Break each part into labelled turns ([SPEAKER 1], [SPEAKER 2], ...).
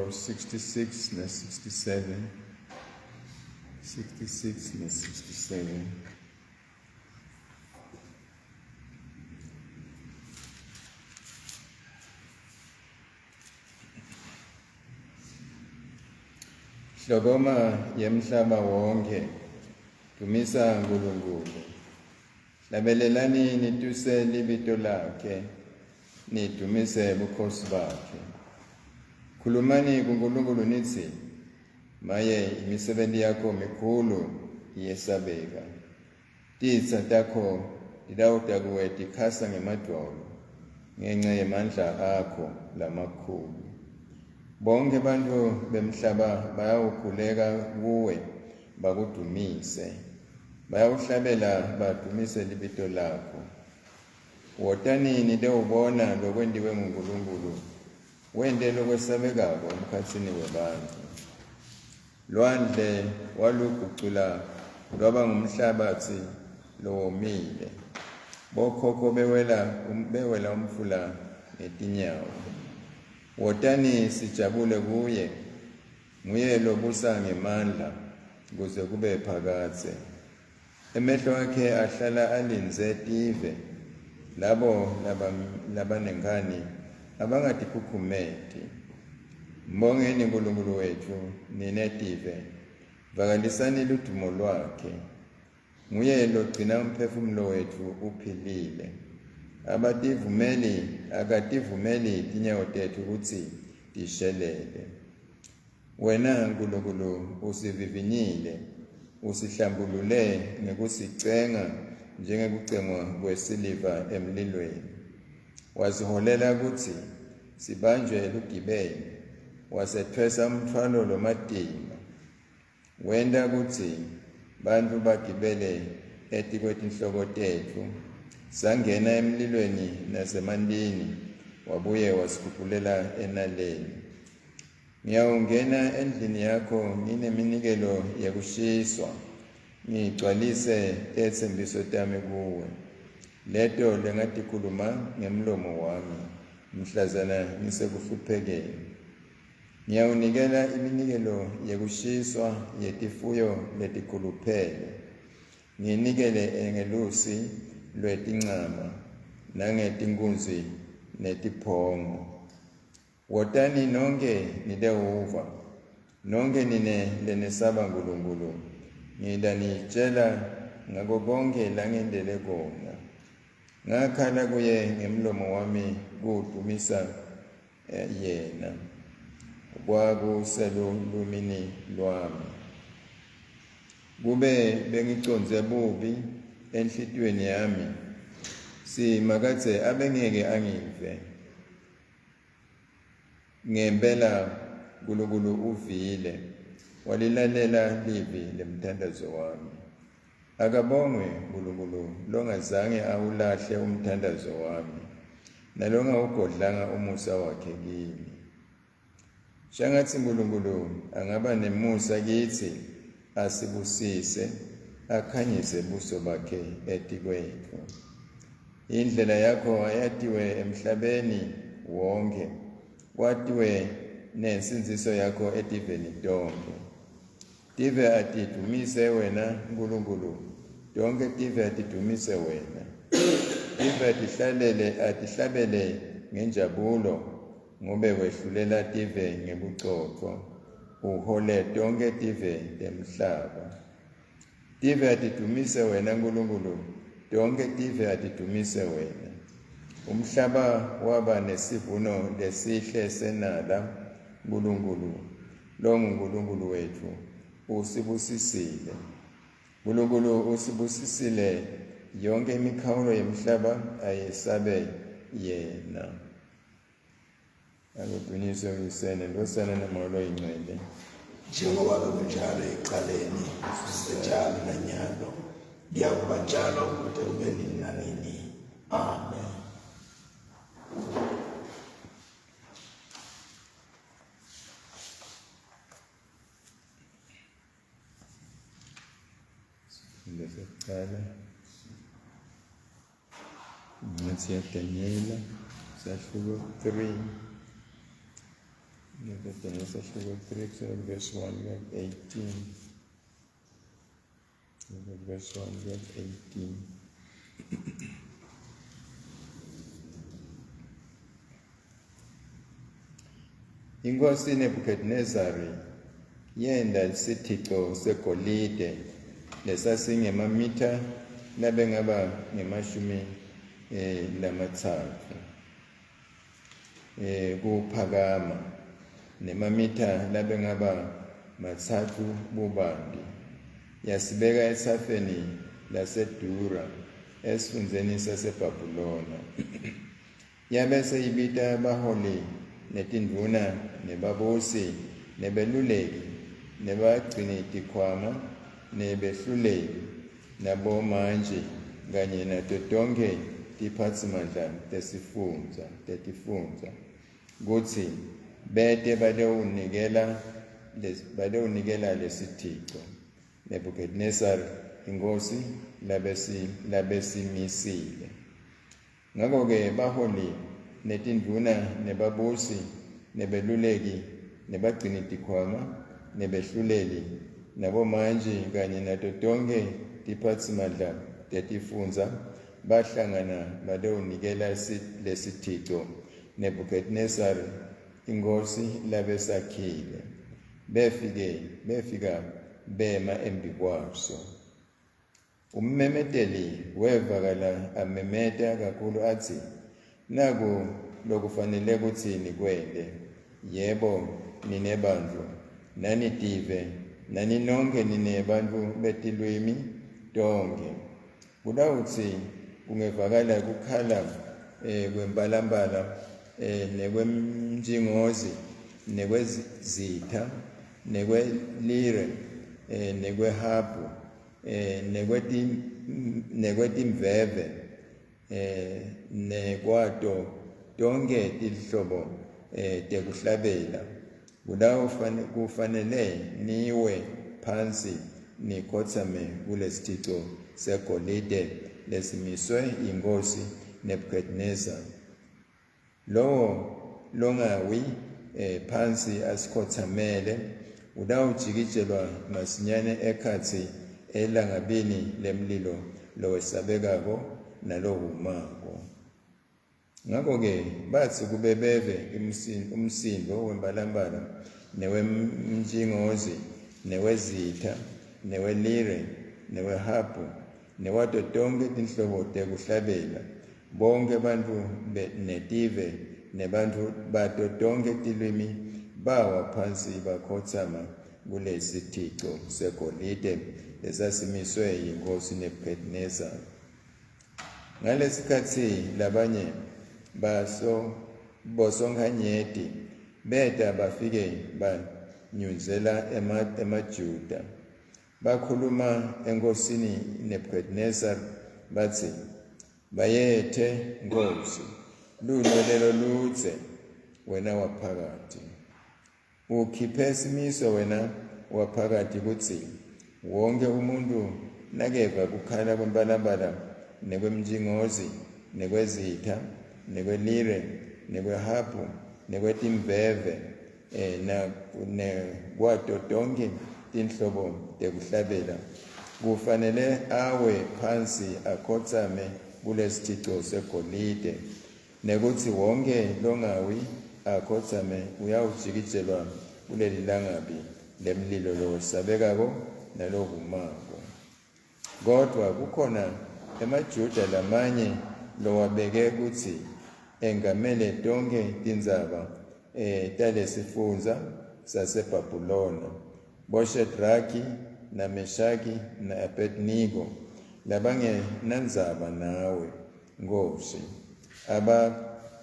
[SPEAKER 1] Tinombolo 66 na 67. 66 na 67. Hlokoma yemhlaba wonke, dumisa uNkulunkulu. Hlabelelani nituse libito lakhe, nidumise bukhosi bakhe. Khulumani kuNkulunkulu nitsi, Maye imisebenti yakho mikhulu iyesabeka. Titsa takho titawuta kuwe tikhasa ngemadvolo ngenca yemandla akho lamakhulu. Bonkhe bantfu bemhlaba bayawukhuleka kuwe bakudumise. Bayawuhlabela badumise libito lakho. Wotani nitewubona lokwentiwe nguNkulunkulu, wente lokwesabekako emkhatsini webantfu. Lwandle walugucula lwaba ngumhlabatsi lowomile. Bokhokho bewela um, bewela umfula ngetinyawo. Wotani sijabule kuye, nguye lobusa ngemandla kuze kube phakadze. Emehlo akhe ahlala alindze tive, labo labanenkhani abangatikhukhumeti. Mbongeni Nkulunkulu wetfu, nine tive, vakalisani ludumo lwakhe. Nguye logcina umphefumulo wetfu uphilile. Abativumeli, akativumeli tinyawo tetfu kutsi tishelele. Wena Nkulunkulu usivivinyile, usihlambulule ngekusicenga njengekucengwa kwesiliva emlilweni. Wasiholela kutsi sibanjwe elugibeni, wasetfwesa umtfwalo lomatima. Wenta kutsi bantfu bagibele etikwetinhloko tetfu, sangena emlilweni nasemantini, wabuye wasikhuphulela enaleni. Ngiyawungena endlini yakho ngineminikelo yekushiswa, ngigcwalise tetsembiso tami kuwe, leto lengatikhuluma ngemlomo wami mhlazana ngisekuhluphekeni. Ngiyawunikela iminikelo yekushiswa yetifuyo letikhuluphele, nginikele ngelusi lwetincama nangetinkunzi netiphongo. Wotani nonkhe nitewuva, nonkhe nine lenesaba Nkulunkulu, ngitanitjela ngako konkhe langentele kona. Ngakhala kuye ngemlomo wami kuwudumisa eh, yena, kwakuselulwimini lwami. Kube bengicondze bubi enhlitiyweni yami, Simakadze abengeke angive. Ngempela Nkulunkulu uvile, walilalela livi lemthandazo wami. Akabongwe Nkulunkulu longazange awulahle umthandazo wami, nalongawugodlanga umusa wakhe kimi. Shangatsi Nkulunkulu angaba nemusa kitsi, asibusise, akhanyise buso bakhe etikwetfu. Indlela yakho ayatiwe emhlabeni wonkhe, kwatiwe nensindziso yakho etiveni tonkhe. Tive atidumise wena Nkulunkulu, tonkhe tive atidumise wena. Tive atihlalele atihlabele ngenjabulo ngobe wehlulela tive ngebucotfo, uhole tonkhe tive temhlaba. Tive atidumise wena Nkulunkulu, tonkhe tive atidumise wena. Umhlaba waba nesivuno lesihle senala Nkulunkulu longuNkulunkulu wetfu usibusisile. Nkulunkulu usibusisile yonke imikhawulo yemhlaba ayesabe yena. Akudunyiswe uyise nendvodzana nomoya loyingcwele.
[SPEAKER 2] Njengoba bekunjalo ekuqaleni, kusenjalo nanyalo, kuyakuba njalo kude kube nini nanini. Amen.
[SPEAKER 1] Sifundo sekucala incwadi yaDanyela sahluko 3. Daniel sahluko 3 kusukela verse 1 kuya 18. Verse 1 kuya 18. Inkosi Nebuchadnezzari yenda isithico segolide lesasingemamitha labengaba ngemashumi 3 kuphakama nemamitha labengaba 3 bubanti, yasibeka etsafeni laseDura esifundzeni saseBhabhulona. Yabese ibita baholi netindvuna nebabusi nebeluleki nebagcini tikhwama nebehluleli nabomantji kanye nato tonkhe tiphatsimandla tetifundza kutsi bete balewunikela lesithico Nebuchadnezzar inkosi labesimisile. Ngakho-ke baholi netindvuna nebabusi nebeluleki nebagcini tikhwama nebehluleli nabomantji kanye nato tonkhe tiphatsimandla tetifundza bahlangana balewunikela lesithico Nebuchadnezzar inkosi labesakhile. Befika bema embikwaso. Ummemeteli wevakala amemeta kakhulu atsi, naku lokufanele kutsi nikwente, yebo nine bantfu, nani tive, nani nonkhe nine bantfu betilwimi tonkhe. Kutawutsi kungevakala kukhala kwempalampala nekwemntjingozi nekwezitha nekwelire nekwehabhu nekwetimveve nekwato tonkhe tinhlobo tekuhlabela, kufanele niwe phansi nikhotsame kulesithico segolide lesimiswe inkosi Nebuchadnezzar. Lowo longawi phansi asikhothamele utawujikijelwa masinyane ekhatsi elangabini lemlilo lowesabekako nalohumako. Ngakho-ke batsi kube beve umsindo wembalambala newemntjingozi newezitha newelire newehabhu newato tonkhe tinhlobo tekuhlabela, bonke bantfu netive nebantfu bato tonkhe tilwimi bawa phansi bakhotsama kulesithico segolide lesasimiswe yinkosi Nebuchadnezzar. Ngalesikhatsi labanye bosonkhanyeti beta bafike banyundzela emaJuda, bakhuluma enkosini Nebuchadnezzar batsi, bayethe nkosi, lunwele loludze wena waphakathi, ukhiphe simiso wena waphakathi kutsi wonke umuntu nakeva kukhala kwempalambala nekwemntjingozi nekwezitha nekwelire nekwehabhu nekwetimveve nekwato tonkhe tinhlobo tekuhlabela, kufanele awe phansi akhotsame kulesithico segolide, nekutsi wonke longawi akhotsame uyawujikijelwa kuleli langabi lemlilo lowesabekako nalohumako. Kodwa kukhona emaJuda lamanye lowabeke kutsi engamele tonkhe tindzaba talesifundza saseBhabhulona, boShedraki naMeshaki na-Abednego, labangenandzaba nawe nkosi,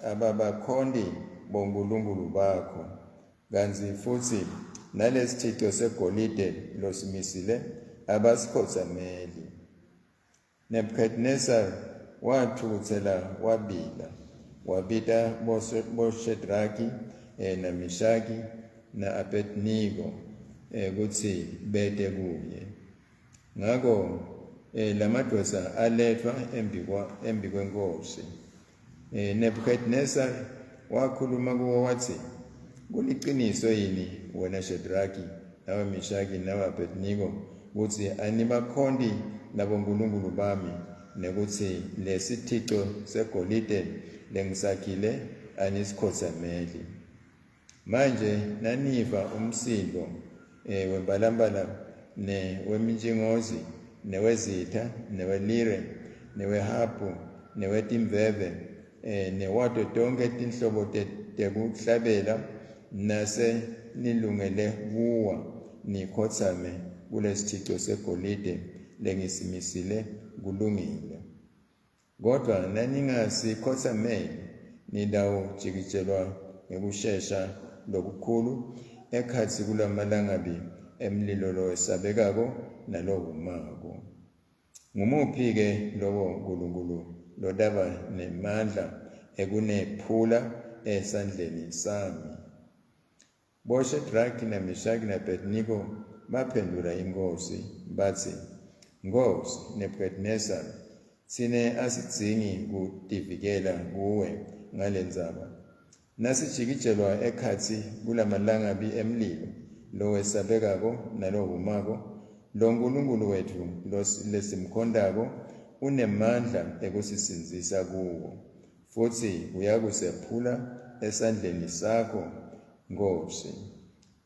[SPEAKER 1] ababakhonti bonkulunkulu bakho, kantsi futsi nalesithico segolide losimisile abasikhotsameli. Nebuchadnezzar wathukutsela wabila, wabita boShedraki naMeshaki na-Abednego kutsi bete kuye. Ngako lamadvodza aletfwa embikwenkosi. Nebuchadnezzar wakhuluma kuwo watsi, Kuliciniso yini wena Shedraki nawe Mishaki nawe Abednego kutsi anibakhonti labonkulunkulu bami nekutsi lesithico segolide lengisakhile anisikhotsameli? Manje naniva umsindvo wembalambala newemintjingozi newezitha newelire newehabhu newetimveve newato tonkhe tinhlobo tekuhlabela, nase nilungele kuwa nikhotsame kulesithico segolide lengisimisile, kulungile. Kodwa naningasikhosameli, nitawujikijelwa ngekushesha lokukhulu ekhatsi kulamalangabi emlilo lowesabekako nalohumako. Ngumuphi-ke lowo Nkulunkulu lotaba nemandla ekunephula esandleni sami? BoShedraki naMeshaki na-Abednego baphendvula inkhosi batsi, Nkhosi Nebukhadnezari, tsine asidzingi kutivikela kuwe ngalendzaba. Nasijikijelwa ekhatsi kulamalangabi emlilo lowesabekako nalohumako, lo Nkulunkulu wetfu lesimkhontako unemandla ekusisindzisa kuwo, futsi uyakusephula esandleni sakho, Nkhosi.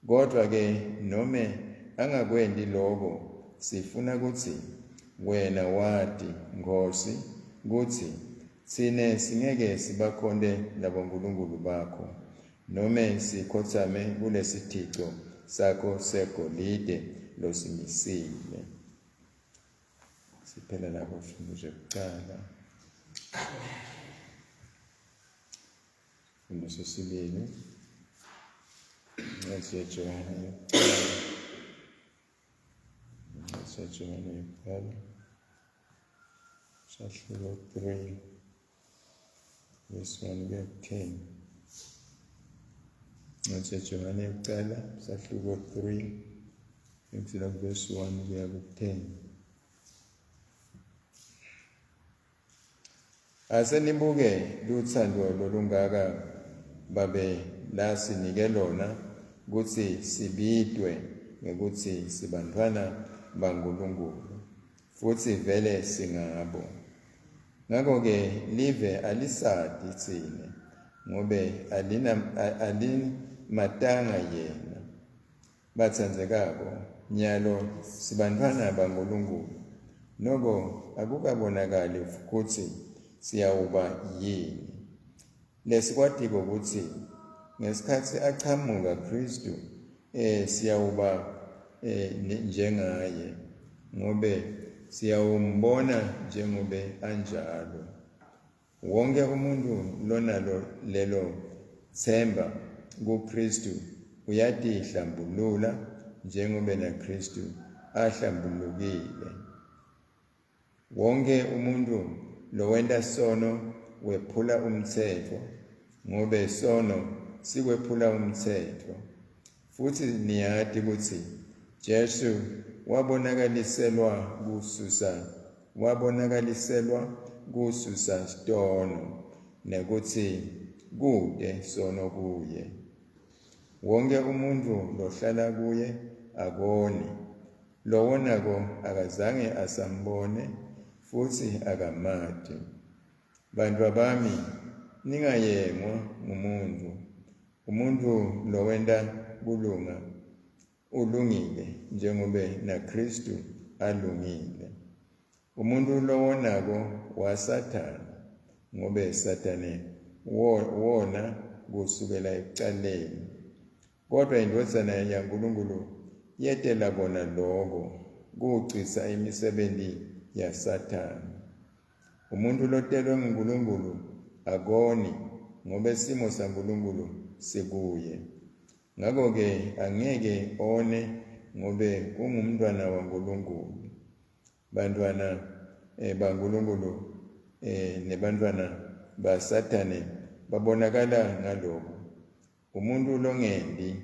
[SPEAKER 1] Kodvwa-ke nome angakwenti loko, sifuna kutsi wena wati, Nkhosi, kutsi tsine singeke sibakhonte labonkulunkulu bakho, nome sikhotsame kulesithico sakho segolide losimisile. Siphela lapho sifundo sekucala. Sifundo sesibili. Incwadi yaJohane yokuqala. Incwadi yaJohane yokuqala. Sahluko 3 verse 1 kuya ku-10. Incwadi yaJohane yokuqala sahluko 3 kusukela ku-verse 1 kuya ku-10. Asenibuke luthando lolungaka Babe lasinike lona kutsi sibitwe ngekutsi sibantfwana baNkulunkulu, futsi vele singabo. Ngako-ke live alisati tsine, ngobe alimatanga yena. Batsandzekako, nyalo sibantfwana baNkulunkulu, noko akukabonakali kutsi siyawuba yini. Lesikwatiko kutsi ngesikhatsi achamuka Khristu, siyawuba njengaye, ngobe siyawumbona njengobe anjalo. Wonke umuntu lonalo lelo tsemba kuKristu uyatihlambulula njengobe naKristu ahlambulukile. Wonke umuntu lowenta sono wephula umtsetfo, ngobe sono sikwephula umtsetfo. Futsi niyati kutsi Jesu wabonakaliselwa kususa wabonakaliselwa kususa tono, nekutsi kute sono kuye. Wonke umuntfu lohlala kuye akoni. Lowonako akazange asambone futsi akamati. Bantfwabami, ningayengwa ngumuntfu. Umuntfu lowenta kulunga ulungile njengobe naKhristu alungile. Umuntfu lowonako waSathane, ngobe Sathane wona kusukela ekucaleni. Kodwa iNdvodzana yaNkulunkulu yetela kona loko, kucitsa imisebenti yaSathane. Umuntfu lotelwe nguNkulunkulu akoni, ngobe simo saNkulunkulu sikuye. Ngako-ke angeke one ngobe ungumntfwana waNkulunkulu. Bantfwana baNkulunkulu nebantfwana baSathane babonakala ngaloku. Umuntfu longenti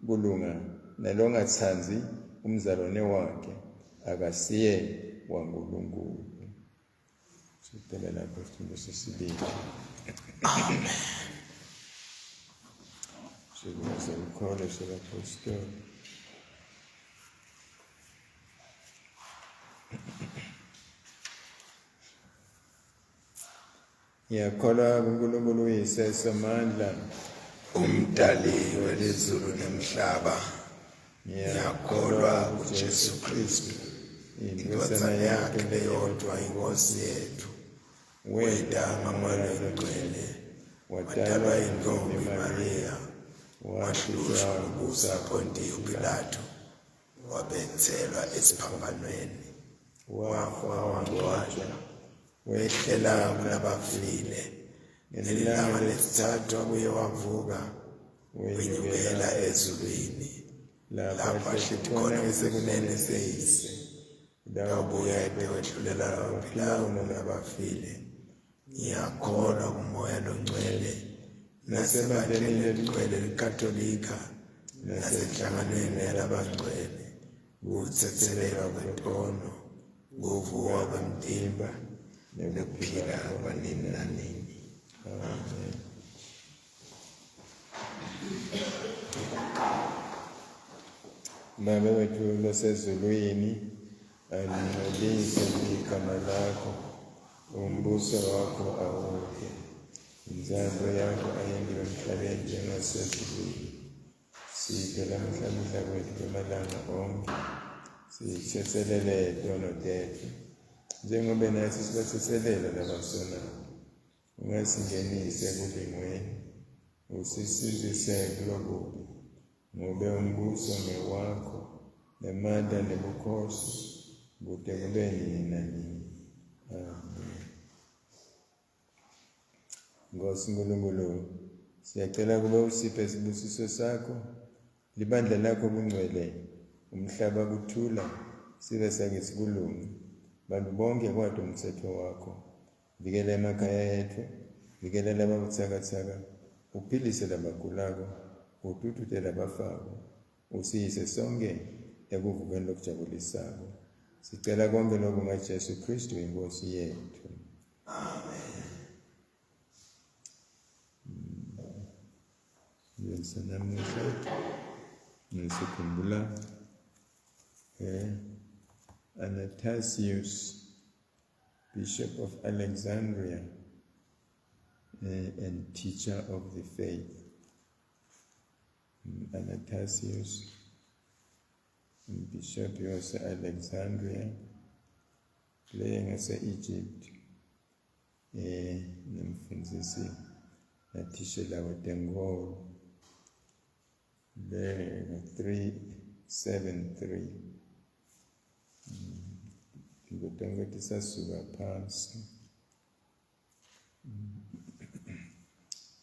[SPEAKER 1] kulunga nalongatsandzi umzalwane wakhe akasiye waNkulunkulu. Siphela lapho sifundo sesibili.
[SPEAKER 2] Amen.
[SPEAKER 1] Sivumo sebapostoli. Ngiyakholwa kuNkulunkulu uYise Somandla,
[SPEAKER 2] umdali welizulu nemhlaba. Ngiyakholwa kuJesu Kristu, indvodzana yakhe leyodvwa, iNkosi yethu, weta ngaMoya Longcwele, watalwa yintfombi Mariya, wahlushwa kubusa Pontiyo Pilato, wabetselwa esiphambanweni, wafa wangcwatjwa, wehlela kulabafile, ngelilanga lesitsatfu wabuye wavuka, wenyukela ezulwini, lapho ahleti khona ngesekunene seyise, utawubuya etewehlulela labaphilako nalabafile. Ngiyakholwa kuMoya Longcwele, nasebandleni leligcwele liKatolika, nasenhlanganweni yalabangcwele, kutsetselelwa kwetono, kuvuka kwemtimba, nekuphila kwanini nanini.
[SPEAKER 1] Amen. Babe wetfu losezulwini, alingcwelise igama lakho, umbuso wakho awuke, intsandvo yakho ayentiwe emhlabeni njengasezulwini. Siphe lamuhla kudla kwetfu kwemalanga onkhe, sitsetselele tono tetfu, njengobe natsi sibatsetselela labasonako. Ungasingenisi ekulingweni, usisindzise kulokubi, ngobe umbuso ngewakho, nemandla nebukhosi, kute kube nini nanini. Amen. Nkosi Nkulunkulu, siyacela kube usiphe sibusiso sakho, libandla lakho kungcwele, umhlaba kuthula, sive sakitsi kulunga, bantu bonke kwati umtsetfo wakho. Vikela emakhaya etfu, vikela lababutsakatsaka, uphilise labagulako, ududute labafako, usiyise sonke ekuvukeni lokujabulisako. Sicela konke lokhu ngaJesu Kristu iNkosi yethu.
[SPEAKER 2] Amen.
[SPEAKER 1] Namuhla ngisikhumbula Anastasius, Bishop of Alexandria and teacher of the faith. Anastasius, Bishop wase-Alexandria, le ngase-Egypt, nemfundzisi nathishela wetenkholo le 373. Tintfo tonkhe tisasuka phansi.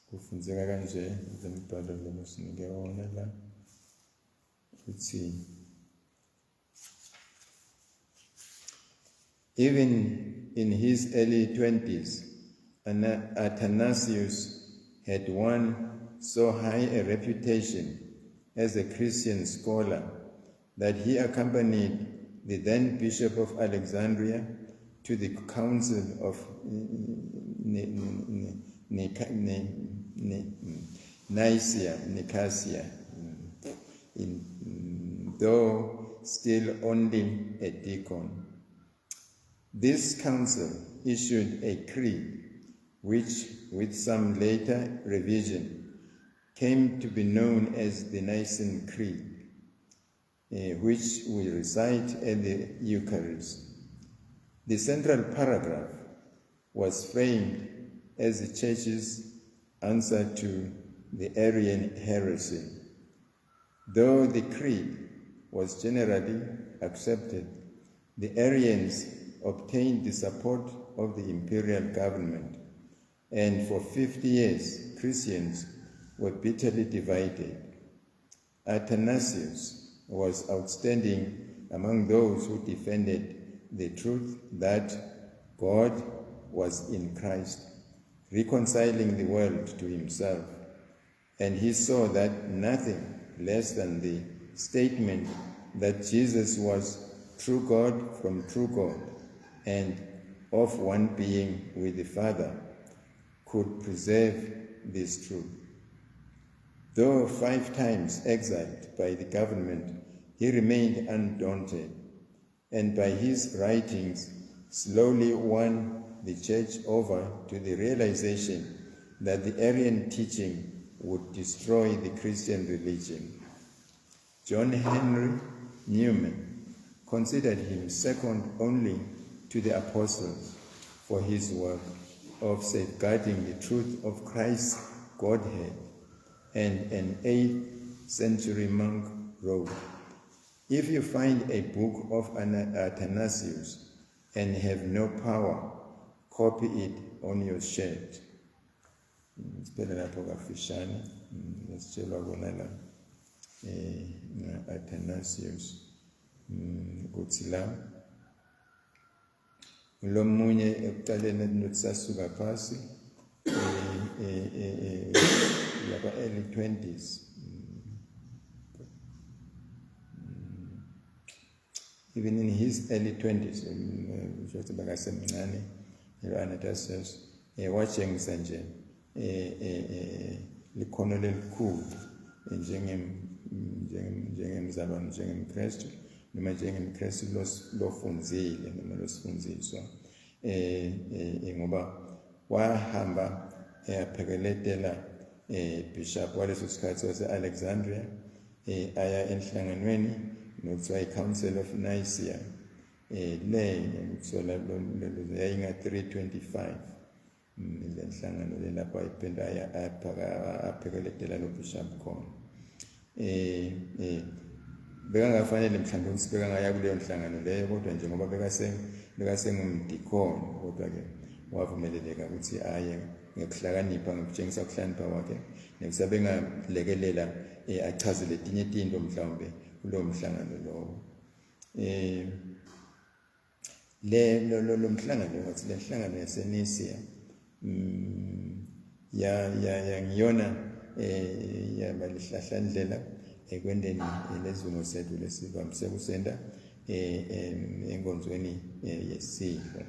[SPEAKER 1] Kufundzeka kanje lembhalo lomusinike wona la, utsi, Even in his early 20s, Athanasius had won so high a reputation as a Christian scholar that he accompanied the then Bishop of Alexandria to the Council of Nicaea, though still only a deacon. This council issued a creed, which, with some later revision, came to be known as the Nicene Creed, which we recite at the Eucharist. The central paragraph was framed as the Church's answer to the Arian heresy. Though the creed was generally accepted, the Arians obtained the support of the imperial government, and for 50 years, Christians were bitterly divided. Athanasius was outstanding among those who defended the truth that God was in Christ, reconciling the world to himself, and he saw that nothing less than the statement that Jesus was true God from true God and of one being with the Father could preserve this truth. Though 5 times exiled by the government, he remained undaunted, and by his writings slowly won the church over to the realization that the Arian teaching would destroy the Christian religion. John Henry Newman considered him second only to the apostles for his work of safeguarding the truth of Christ's Godhead, and an 8th century monk wrote, If you find a book of Athanasius and have no power, copy it on your shirt. Siphele lapho kafishane, lesitshelwa kona la nga-Athanasius, ukuthi la lomunye ekuqaleni nothi sasuka phasi lapha early 20s, even in his early 20s, ukuthi bakasemncane lo Athanasius, watshengisa nje likhono lelikhulu njengemzalwane, njengemKristu, noma njengemKristu lofundzile noma losifundziswa, ngoba wahamba yaphekeletela bishop waleso sikhathi wase-Alexandria, aya enhlanganweni nokuthiwa i-Council of Nicaea, le kuthiwa yayinga 325, le nhlangano le lapho ayiphinda aphekeletela lo bishop khona. Bekangafanele mhlawumbe ukuthi bekangaya kuleyo nhlangano leyo, kodwa njengoba bekasengumdikoni, kodwa-ke wavumeleleka ukuthi aye ngekuhlakanipha, ngekutshengisa ukuhlakanipha kwakhe, nekuthi abengalekelela achaze letinye tinto mhlawumbe kulowo mhlangano lowo. Le lo mhlangano wathi le nhlangano yaseNicea ya ya ngiyona yaba lihlahlandlela ekwendeni lesivumo sethu lesivamise kusenda enkonzweni yesidlo,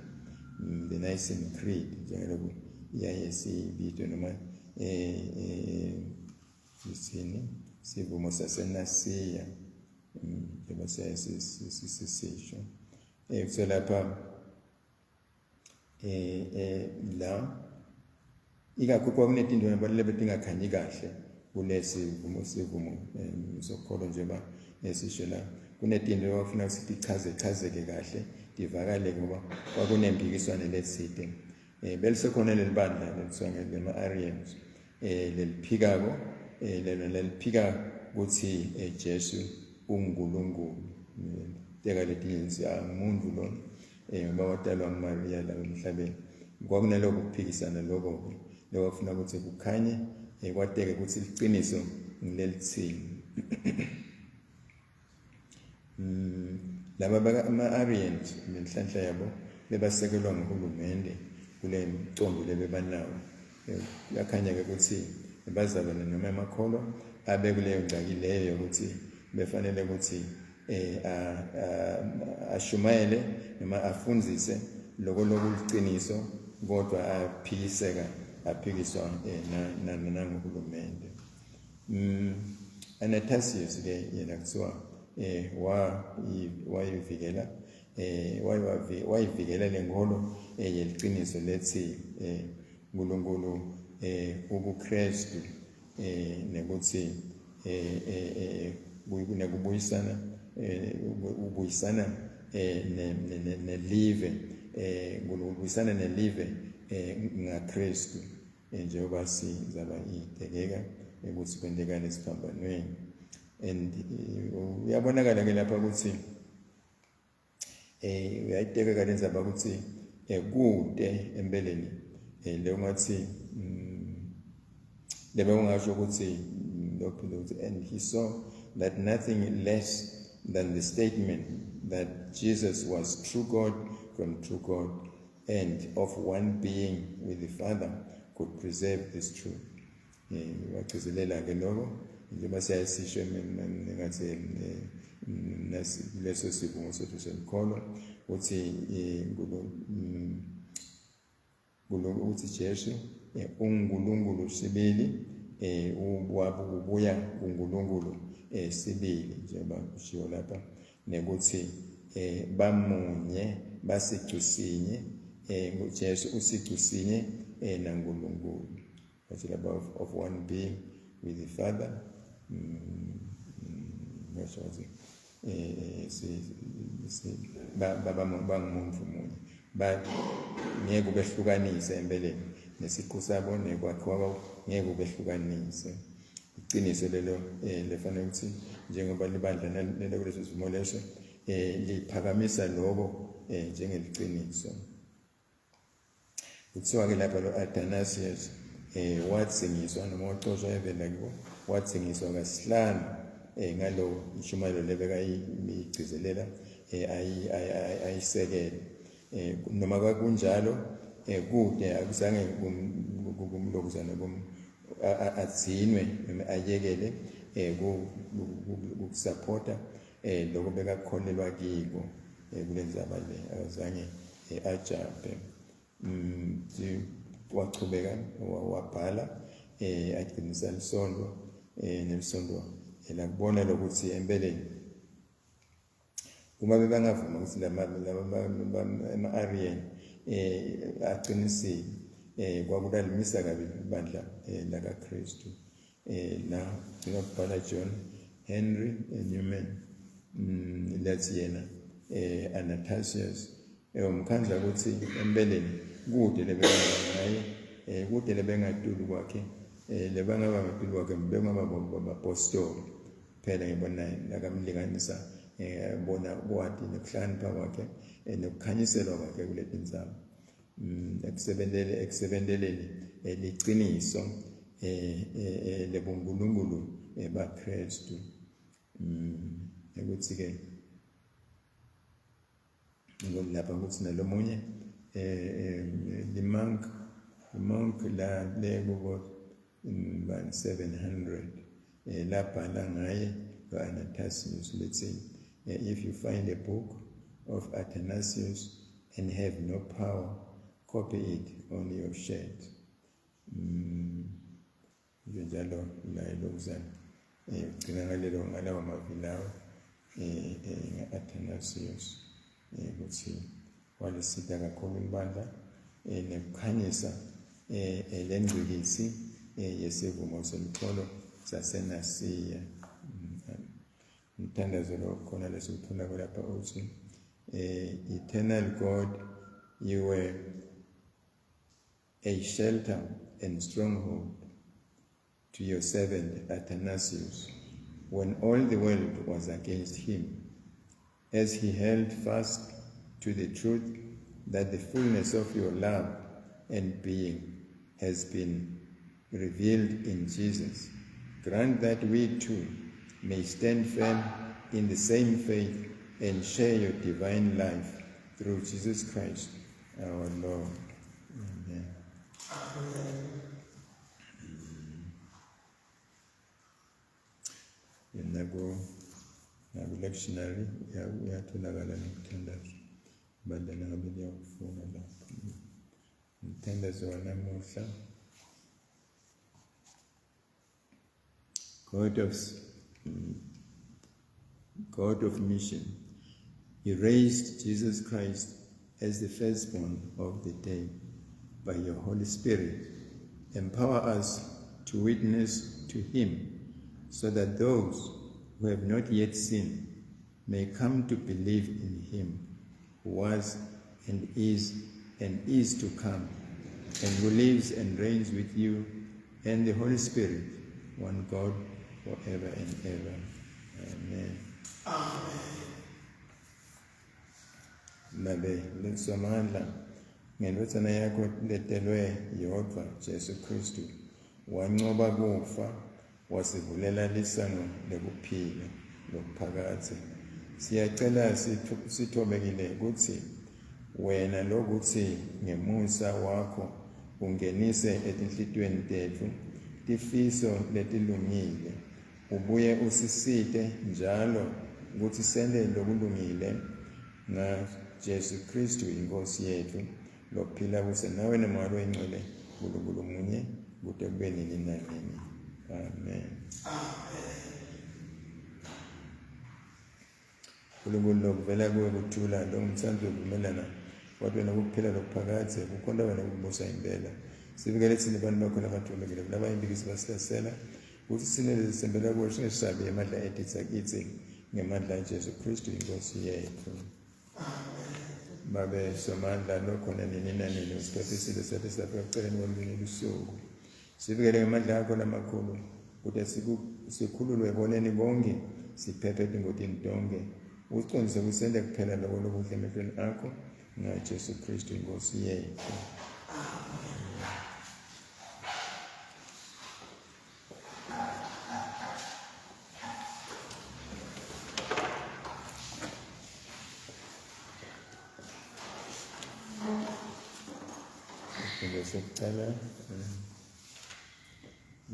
[SPEAKER 1] the Nicene Creed, njengeloku iyaye sibizwe noma sithini, sivumo saseNasia, njengoba siyaye sisisho. Kuthiwa lapha la ikakhulu kwakunetinto nabalele betingakhanyi kahle kulesi sivumo sokholo, njengoba esisho la kunetinto abafuna ukuthi tichaze chazeke kahle, tivakale, ngoba kwakunempikiswano letsite. Belisekhona leli bandla lelithiwa ngema-Arians, leliphikako, lelo leliphika ukuthi Jesu unguNkulunkulu, teka letinye nje angumuntu lona, ngoba watalwa nguMaria la emhlabeni. Kwakunaloko kuphikisana lokho lokho ukuthi kukhanye, kwateke ukuthi iqiniso ngilelithini. Laba ama-Arians nenhlanhla yabo bebasekelwa nguhulumende kule mcombi lebebanawo. Kuyakhanya-ke ukuthi bazalwane noma amakholwa abe kuleyo ngxaki leyo yokuthi befanele ukuthi ashumayele noma afundzise loko lokuliciniso, kodwa aphikiseka, aphikiswa nanguhulumende. Anastasius ke yena kuthiwa wayivikela wayivikela lenkolo yeliciniso lethi uNkulunkulu ukuKristu, nekuthi kunekubuyisana, ubuyisana nelive, uNkulunkulu ubuyisana nelive ngaKristu, njengoba sizaba idekeka ukuthi kwentekani esiphambanweni. And uyabonakala ke lapha ukuthi uyayiteka lenzaba ukuthi kude empeleni le ungathi lebe ungasho ukuthi lokhu, and he saw that nothing less than the statement that Jesus was true God from true God and of one being with the Father could preserve this truth. Wagcizelela ke lokho njengoba siyasisho ngathi leso sivumo sethu semkholo uthi uNkulunkulu, uthi Jesu unguNkulunkulu sibili, Ubuya kuNkulunkulu sibili, njengoba kushiwo lapha, nekuthi bamunye, basicu sinye. Jesu usicu sinye naNkulunkulu. Bathi lapha of one being with the Father. Ngisho ukuthi si bangumuntu munye, ba ngeke ubehlukanise empeleni nesiqu sabo nekwakhiwa kwabo, ngeke ubehlukanise. Iqiniso lelo lefanele ukuthi njengoba libandla lelo kuleso simo leso liphakamisa lokho njengeliciniso. Kuthiwa ke lapha lo Athanasius wathengiswa noma wacoshwa evela kubo, wathengiswa kasihlanu ngalo inshumayelo lebekayigcizelela, ayisekele. Noma kwakunjalo, kude akuzange kumlokuzana kum adzinwe noma ayekele ukusupporta lokho bekakholelwa kiko. Kulenzaba le akazange ajabhe. Wachubeka wabhala, agcinisa lisondo, nelisonto lakubona lokuthi empeleni uma bebangavuma ukuthi lama ama-Arian aqinisile, kwakulalimisa kabi ibandla lakaKristu. La gcina kubhala John Henry Newman, lethi yena Anastasius umkhandla ukuthi empeleni kude lebengaba ngaye, kude lebengatulu kwakhe, lebangaba ngatulu kwakhe bengaba bapostoli phela. Ngibona nakamlinganisa, bona kwati nekuhlakanipha kwakhe, nokukhanyiselwa kwakhe kule tindzaba, ekusebenteleni liciniso lebunkulunkulu baKristu. Ukuthi ke lapha ukuthi nalomunye the monk la le kubo 700 labhala ngaye lo Athanasius, letsi, "If you find a book of Athanasius and have no power, copy it on your shirt." Njalo la elokuzana ugcina ngalelo ngalawa mavi lawo nga-Athanasius, ukuthi walisita kakhulu ibandla nekukhanyisa lengcikisi yesivumo selukholo saseNasiya. Umthandazo lo khona lesiwuthola lapha uthi, "Eternal God, you were a shelter and stronghold to your servant Athanasius when all the world was against him, as he held fast to the truth that the fullness of your love and being has been revealed in Jesus. Grant that we too may stand firm in the same faith and share your divine life through Jesus Christ our Lord. Amen."
[SPEAKER 2] Amen.
[SPEAKER 1] Naku lectionary uyatholakala nomthandazo bandla ngabe liyawufuna lapho umthandazo wanamuhla. God of mission, you raised Jesus Christ as the firstborn of the dead by your Holy Spirit. Empower us to witness to him so that those who have not yet seen may come to believe in him who was and is to come, and who lives and reigns with you and the Holy Spirit, one God, forever and ever. Amen.
[SPEAKER 2] Amen.
[SPEAKER 1] Babe lesomandla, ngendvodzana yakho letelwe yodvwa Jesu Kristu, wancoba kufa, wasivulela lisango lekuphila lokuphakadze. Siyacela sithobekile kutsi wena lokuthi ngemusa wakho ungenise etinhlitiyweni tetfu tifiso letilungile, ubuye usisite njalo ukuthi sente lokulungile, nga Jesu Kristu inkosi yethu, lophila kuse nawe nemoya loyingcwele, Nkulunkulu munye, kute kube nini nanini. Amen. Nkulunkulu lokuvela kuwe kuthula longumthandi wekuvumelana wathi wena kuphila lokuphakadze kukhonta wena kukubusa impela. Sivikele tsine bantu bakho labathembekile kulaba impikisi basihlasela kutsi sine lesitsembela kuwe singesabi emandla etitsa kitsi ngemandla aJesu Kristu inkosi yetfu. Babe Somandla lokhona nini nanini usiphephisile sathi safika ekuceleni kwolunye lusuku. Sivikele ngemandla akho lamakhulu kute sikhululwe ekoneni konke siphephe etingotini tonke. Usicondzise kusente kuphela loko lokuhle emehlweni akho ngaJesu Kristu inkosi yethu. Isifundo sokuqala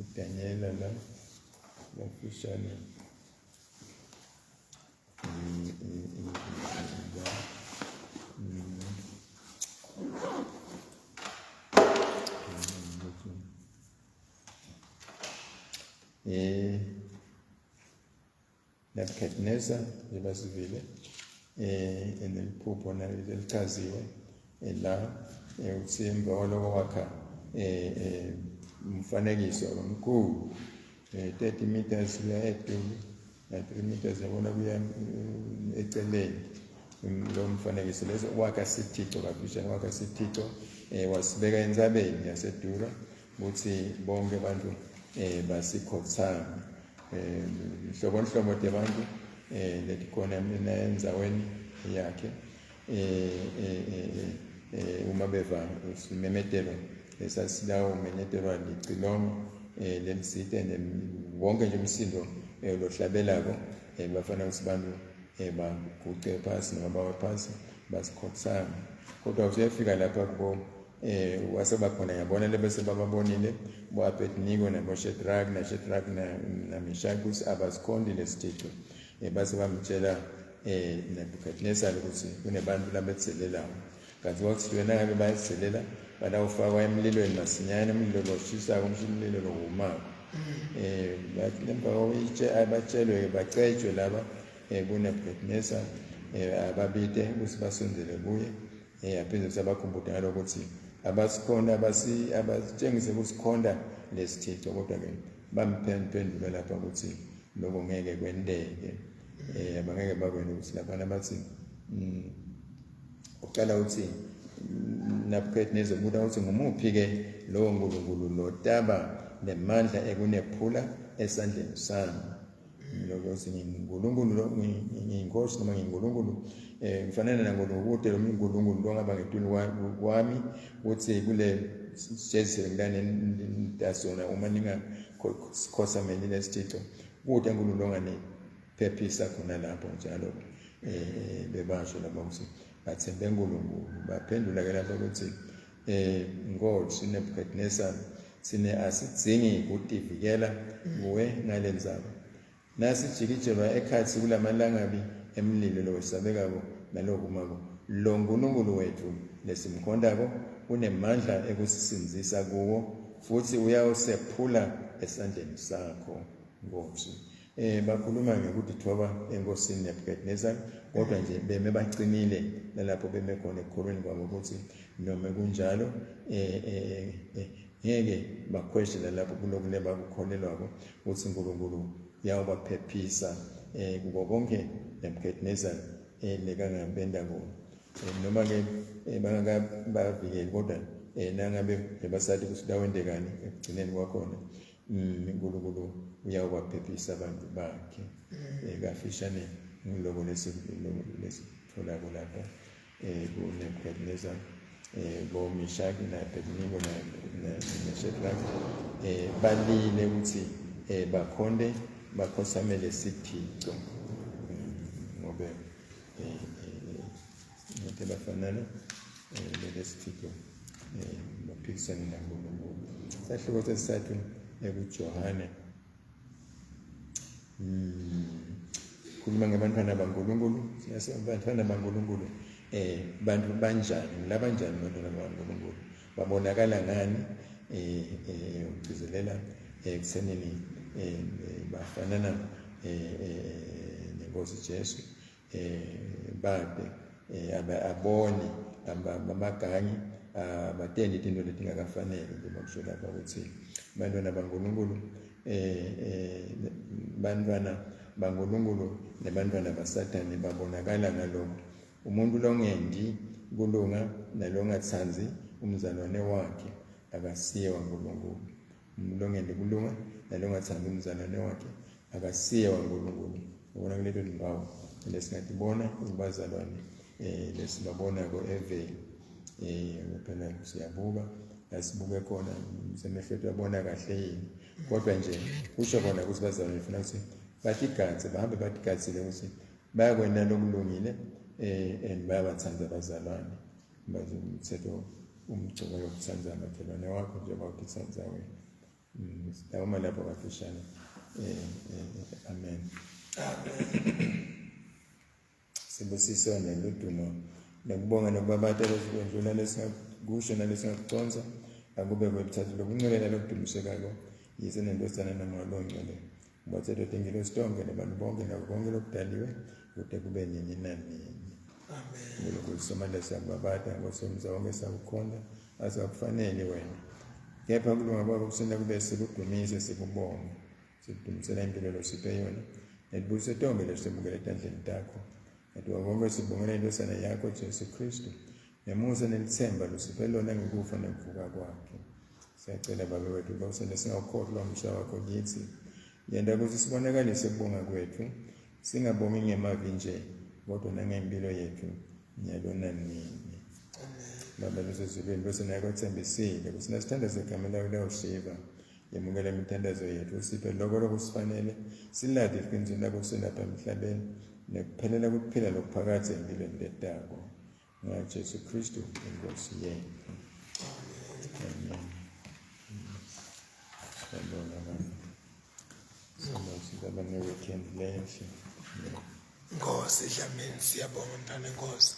[SPEAKER 1] uDanyela la kafushane Nebuchadnezzar njengoba sivile eneliphupho nelichaziwe la uthi emva kwaloko wakha umfanekiso omkhulu 30 meters kuya etulu na 3 meters yabona kuya eceleni lo mfanekiso leso wakha sithico kafishane wakha sithico wasibeka entsabeni yasedura ukuthi bonke abantu basikhothame nhlobo nhlobo tebantu letikhona endzaweni yakhe uma beva simemetelo esasilawo menyetelwa licilongo lelisite wonke nje umsindo lohlabelako bafanele ukuthi bantu baguce phasi noma bawe phasi basikhothame kodwa usuyafika lapha kubo wasebakhona yabona lebese bababonile bo-Abednego nabo-Shadrach na-Shadrach na-Meshach ukuthi abasikhonti lesithico base bamtshela Nebuchadnezzar ukuthi kunebantu labedzelelako kanti kwakuthi wena ngabe bayadzelela batawufakwa emlilweni masinyane umlilo loshisako umlilo lohumako emva batshelwe bacetshwe laba kuNebuchadnezzar ababite ukuthi basondele kuye aphinde sabakhumbuta ngalokuthi abasikhonda abatshengise ukusikhonda lesithixo kodwa-ke bamphendula lapha ukuthi lokho ngeke kwenteke abangeke bakwena ukuthi laphana bathi uqala uthi Nebuchadnezzar ubuta ukuthi ngumuphi-ke lowo nkulunkulu lotaba nemandla ekunephula esandleni sami lokuthi ngingunkulunkulu ngiyinkosi noma ngingunkulunkulu ngifanele nankulunkulu kude lo unkulunkulu longaba ngetulu kwami ukuthi kule sijezisele ngilanentasona uma ningakhothameli lesithixo kude unkulunkulu onganiphephisa khona lapho njalo bebasho lapho ukuthi bathembe uNkulunkulu baphendula ke lapho ukuthi Nkosi Nebuchadnezzar sine asidzingi kutivikela kuwe ngalendzaba nasijikijelwa ekhatsi kulamalangabi emlilo lowesabekako nalokumako lo nkulunkulu wethu lesimkhontako unemandla ekusisindzisa kuwo futhi uyawusephula esandleni sakho Nkosi. Bakhuluma ngekutithoba enkosini Nebuchadnezzar kodwa nje beme bacinile nalapho beme khona ekukholweni kwabo ukuthi noma kunjalo ngeke bakhweshe nalapho kulokhu lebakukholelwako ukuthi uNkulunkulu uyawubaphephisa kuko konke Nebuchadnezzar lekangabenda kona noma ke bangakabavikeli kodwa nangabe basathi ukuthi kutawendekani ekugcineni kwakhona uNkulunkulu uyawubaphephisa abantu bakhe kafishane ngiloko lesitholako lapha kuNebuchadnezzar boMeshaki na-Abednego na-Shadrach balile ukuthi bakhonde bakhothamele sithico ngobe ngeke bafanana lelesithico baphikisane naNkulunkulu. Sahluko sesithathu ekuJohane khuluma ngebantwana baNkulunkulu abantwana baNkulunkulu bantu banjani labanjani abantwana baNkulunkulu babonakala ngani ugcizelela ekuthenini bafanana nenkosi Jesu bade aboni abamagangi abatendi itinto letingakafaneli njengoba kusho lapha ukuthi bantwana baNkulunkulu bantwana baNkulunkulu nebantwana baSathane babonakala ngalokho. Umuntu longendi kulunga nalongatsandzi umzalwane wakhe akasiye waNkulunkulu. Umuntu longendi kulunga nalongatsandzi umzalwane wakhe akasiye waNkulunkulu. Ubona kuleto timpawu lesingatibona kubazalwane lesibabonako eveni. Phela siyabuka asibuke khona semehlo ethu abona kahle yini, kodwa nje kusho kona ukuthi bazalwane funa ukuthi batigadze, bahambe batigadzile ukuthi bayakwenta lokulungile and bayabatsandza abazalwane. Bazi umthetho umgcobo yokutsandza makhelwane wakho njengoba utitsandza wena. Sitawuma lapho kafishane. Amen.
[SPEAKER 2] Amen.
[SPEAKER 1] Sibusiso neludumo nekubonga nokubabata lesikwendlula lesingakusho nalesingakuconsa akube kwebuthathu lobuncwele nalokudumisekako Yise neNdvodzana naMoya loNgcwele. Ubathetho tingilosi tonke nebantu bonke nako konke lokudaliwe kude kube nini nanini.
[SPEAKER 2] Amen.
[SPEAKER 1] Nkulunkulu Somandla, siyakubabata Nkosi yomza wonke, siyakukhonza asikufanele wena, kepha kulunga kwakho kusenta kube sikudumise sikubonge, sikudumisela impilo losiphe yona netibusise tonke lesisemukele etandleni takho. Ngatuka konke sibongela indosana yakho Jesu Kristu nemusa nelithemba lusiphe lona ngekufa nekuvuka kwakhe. Siyacela Babe wethu ukuba usente singawukhohlwa umsha wakho kithi. Yenta ukuthi sibonakalise ukubonga kwethu, singabongi ngemavi nje, kodwa nangempilo yethu nyalo nanini. Baba losezulwini, bese naye kwethembisile ukuthi nasithandaze egameni lakho liyawusiva. Yemukela imithandazo yethu, usiphe lokho lokusifanele, silade iqiniso lakho silapha emhlabeni nekuphelela kuphila lokuphakadze empilweni letako. NgaJesu Kristu inkosi yethu. Amen. Siyabonga baba. Sibaba ne-weekend lehle.
[SPEAKER 2] Nkosi Dlamini, siyabonga mntwana enkosi.